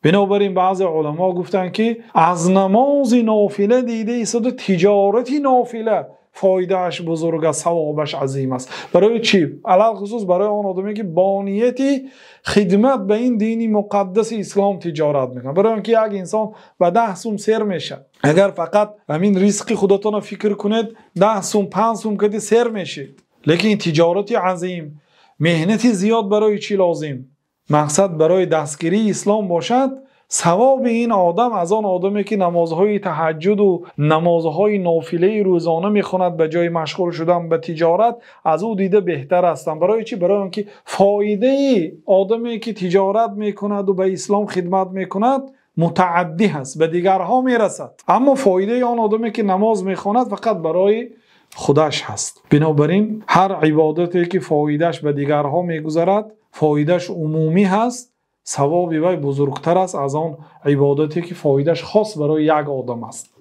Бинобар ин баъзе уламо гуфтанд, ки аз намози нофила дида истода тиҷорати нофила фоидааш бузург аст, савобаш азим аст. Барои чӣ? Алалхусус барои он одаме, ки бо нияти хидмат ба ин дини муқаддаси ислом тиҷорат мекунад. Барои инки як инсон ба 10 сӯм сер мешавад. Агар фақат ҳамин ризқи худатонро фикр кунед, 10 сӯм, 5 сӯм ки сер мешавед. Лекин тиҷорати азим, меҳнати зиёд барои чӣ лозим? Мақсад барои дастгирии ислом бошад, савоби ин одам аз он одаме, ки намозҳои таҳаҷҷуд ва намозҳои нофилаи рӯзона мехонад ба ҷои машғул шудан ба тиҷорат, аз ӯ дида беҳтар аст. Барои чӣ? Барои инки фоидаи одаме, ки тиҷорат мекунад ва ба ислом хидмат мекунад, мутааддӣ аст, ба дигарон мерасад. Аммо фоидаи он одаме, ки намоз мехонад, фақат барои худаш ҳаст. Бинобар ин ҳар ибодате, ки фоидааш ба дигарон мегузарад, фоидааш умумӣ ҳаст, савоби вай бузургтар аст аз он ибодате, ки фоидааш хос барои як одам аст.